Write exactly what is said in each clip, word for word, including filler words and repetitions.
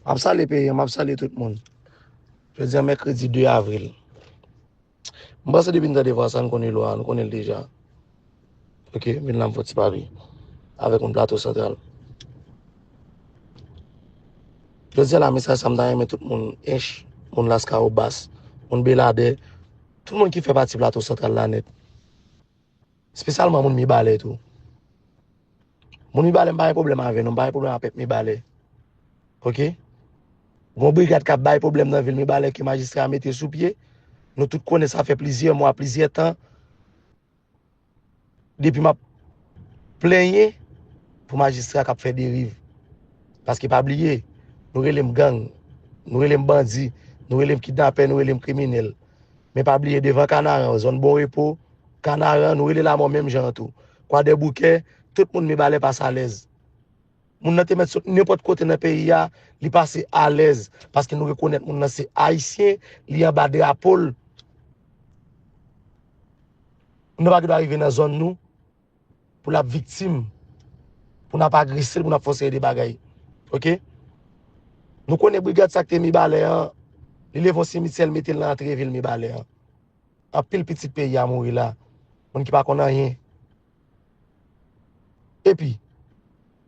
M ap salye peyi an, m ap salye tout moun. Jodi a mèkredi de avril. M panse depi n tande vwa sa, n konnen lwa a, nou konnen l deja. Ok, m vin la m fè yon ti papye avèk moun Plato Santral. Jodi a la, mesaj sa m ta renmen tout moun Ench, moun Laskawobas, moun Beladè, tout moun ki fè pati Plato Santral la nèt. Espesyalman moun Mibalè tou. Moun Mibalè, m pa gen pwoblèm avè nou, m pa gen pwoblèm ak pèp Mibalè. Ok? Gon brigad k ap bay pwoblèm nan vil Mibalè ke majistra mete sou pye. Nou tout konnen sa fè plizyè mwa, plizyè tan. Depi m ap plenyen pou majistra k ap fè deriv. Paske pa bliye, nou rele m gang, nou rele m bandi, nou rele m kidnapè, nou rele m kriminèl. Men pa bliye devan Kanaran, zòn Bon Repo, Kanaran, nou rele Lamò menm jan an tou. Kwadèboukè, tout moun Mibalè pase alèz. Moun nan te mèt sot nenpòt kote nan peyi a, li pase alèz, paske nou rekonèt moun nan se ayisyen, li anba drapo l. Moun nan pa gen dwa rive nan zòn nou pou l ap viktim, pou n ap agrese l, pou n ap fè yon seri de bagay. Ok? Nou konnen brigad sa k te Mibalè an, li leve yon simityè, l mete l nan antre vil Mibalè an. Anpil pitit peyi a mouri la. Moun ki pa konn anyen. Epi,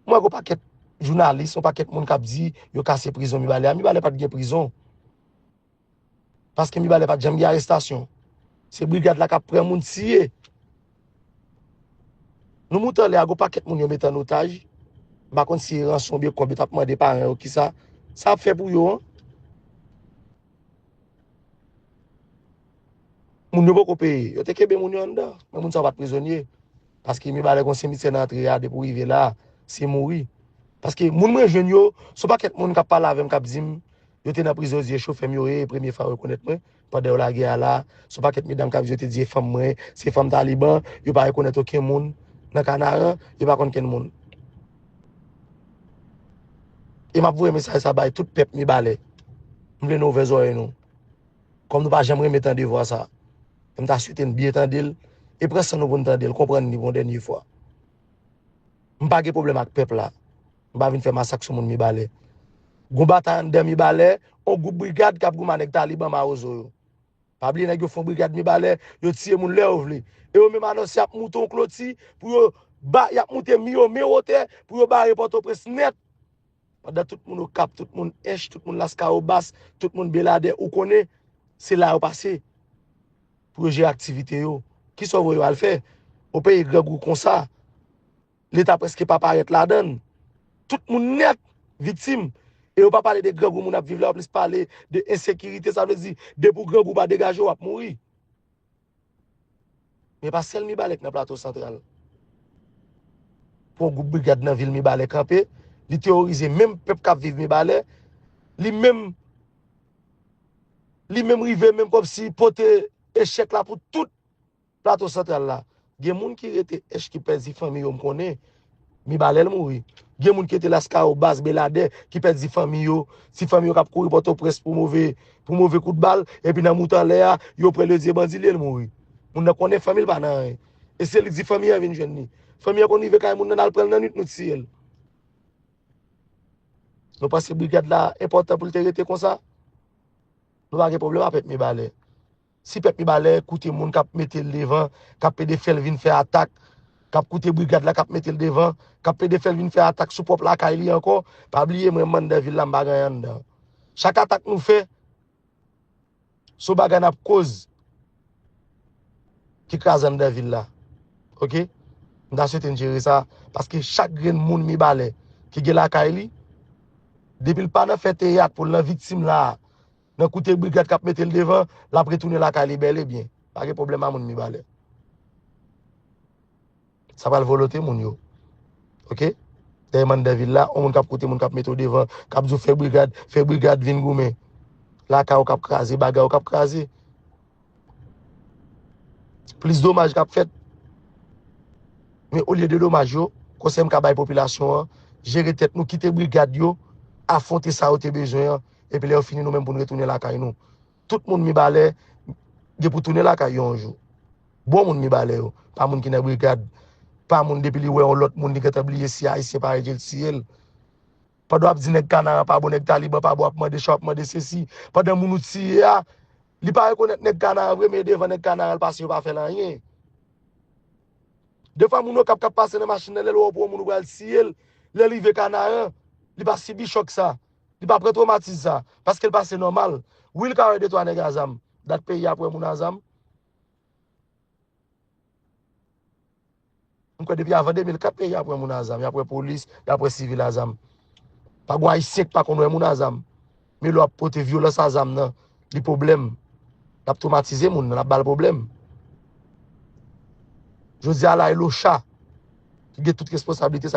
m wè gon pakèt jounalis, yon pakèt moun k ap di yo kase prizon Mibalè a. Mibalè pa t gen prizon. Paske Mibalè pa t janm gen arestasyon. Se brigad la k ap pran moun tiye. Nou moute anlè a, gon pakèt moun yo mete an otaj. M pa konn si se ranson oubyen kòb yo t ap mande paran yo, kisa sa ap fè pou yo an. Moun yo poko peye. Yo te kenbe moun yo anndan. Men moun sa yo pa t prizonye. Paske Mibalè gon simityè nan antre a, depi w rive la, se mouri. Paske moun mwen jwenn yo, se yon pakèt moun k ap pale avè m, k ap di m, yo te nan prizon, yo di e chofè m yo ye, e premye fwa yo rekonèt mwen, pandan yo lage a la, se yon pakèt medam k ap di yo te di e fanm mwen, se fanm Taliban, yo pa rekonèt okenn moun nan Kanaran, yo pa konn kenn moun. E m ap voye mesaj sa bay tout pèp Mibalè. M vle nou ouvè zòrèy nou. Kòm nou pa janm renmen tande vwa sa, m ta swete n byen tande l, e pran san nou pou n tande l, konprann li pou yon dènye fwa. M pa gen pwoblèm ak pèp la. M pa vin fè masak sou moun Mibalè. Gon batay anndan Mibalè, yon gwoup brigad k ap goumen ak nèg Taliban mawozo yo. Pa bliye nèg yo fè yon brigad Mibalè, yo tiye moun lè yo vle. E yo menm anonse y ap moute yon kloti pou yo ba, y ap moute mi yo men wotè pou yo bare Pòtoprens nèt. Pandan tout moun Okap, tout moun Ench, tout moun Laskawobas, tout moun Beladè, ou konnen, se la yo pase pou yo jere aktivite yo. Kisa w voye yo al fè? Yon peyi grangou konsa, Leta prèske pa parèt ladan l. Tout moun nèt viktim. E yo pa pale de grangou moun ap viv la, yo plis pale de ensekirite. Sa vle di, depi w grangou pa degaje w, w ap mouri. Men pa sèl Mibalè k nan Plato Santral. Pou yon gwoup brigad nan vil Mibalè kanpe, li teworize menm pèp k ap viv Mibalè, li menm, li menm rive menm kòmsi pote echèk la pou tout Plato Santral la. Gen moun ki rete Ench ki pèdi fanmi yo, m konnen. Mibalè l mouri. Gen moun ki rete Laskawobas, Beladè, ki pèdi fanmi yo. Ti fanmi yo k ap kouri Pòtoprens pou move, pou move kout bal. Epi nan moute anlè a, yo pran l, yo di e bandi li ye, l mouri. Moun nan konnen fanmi l pa nan anyen. E se li k di fanmi an vin jwenn li. Fanmi an konn rive kay moun nan, al pran l nan nwit, nou tiye l. Nou panse brigad la enpòtan pou l te rete konsa? Nou pa gen pwoblèm ak pèp Mibalè. Si pèp Mibalè koute moun k ap mete l devan, k ap pede fè l vin fè atak, k ap koute brigad la k ap mete l devan, k ap pede fè l vin fè atak sou pwòp lakay li ankò, pa bliye mwen, m anndan vil la, m pa gen anyen anndan. Chak atak nou fè, se yon bagay n ap koz ki kraze anndan vil la. Ok? M ta swete n jere sa, paske chak grenn moun Mibalè ki gen lakay li, depi l pa nan fè teyat pou l nan viktim la, nan koute brigad k ap mete l devan, l ap retounen lakay li bèl e byen. Pa gen pwoblèm a moun Mibalè. Sa pral volonte moun yo. Ok? Dèyè m anndan vil la, yon moun k ap koute moun k ap mete w devan, k ap di w fè brigad, fè brigad vin goumen. Lakay ou k ap kraze, bagay ou k ap kraze. Plis domaj k ap fèt. Men olye de domaj yo, konsèy m ka bay popilasyon an, jere tèt nou, kite brigad yo afwonte sa yo te bezwen an, epi lè yo fini, nou menm pou n retounen lakay nou. Tout moun Mibalè gen pou tounen lakay yo yon jou. Bon moun Mibalè yo, pa moun ki nan brigad, pa moun depi li wè yon lòt moun, li gentan bliye si ayisyen parèt je l tiye l. Pandan w ap di nèg Kanaran pa bon, nèg Taliban pa bon, w ap mande sa, w ap mande sesi. Pandan moun ou tiye a, li pa rekonèt nèg Kanaran vre, men devan nèg Kanaran l pase, yo pa fè l anyen. Defwa moun Okap k ap pase nan machin nan, lè l wè w pou yon moun ou pral tiye l, lè l rive Kanaran, li pa sibi chòk sa. Li pa pran twomatiz sa, paske l pase nòmal. Wi, l ka wè de twa nèg a zam. Dat peyi a ap wè moun a zam. M kwè depi avan de mil kat peyi a ap wè moun a zam, y ap wè polis, y ap wè sivil a zam. Pa gon Ayisyen k pa konn wè moun a zam. Men lè w ap pote vyolans a zam nan, li pwoblèm. L ap twomatize moun nan, l ap ba l pwoblèm. Jodi a la, e Locha ki gen tout responsablite sa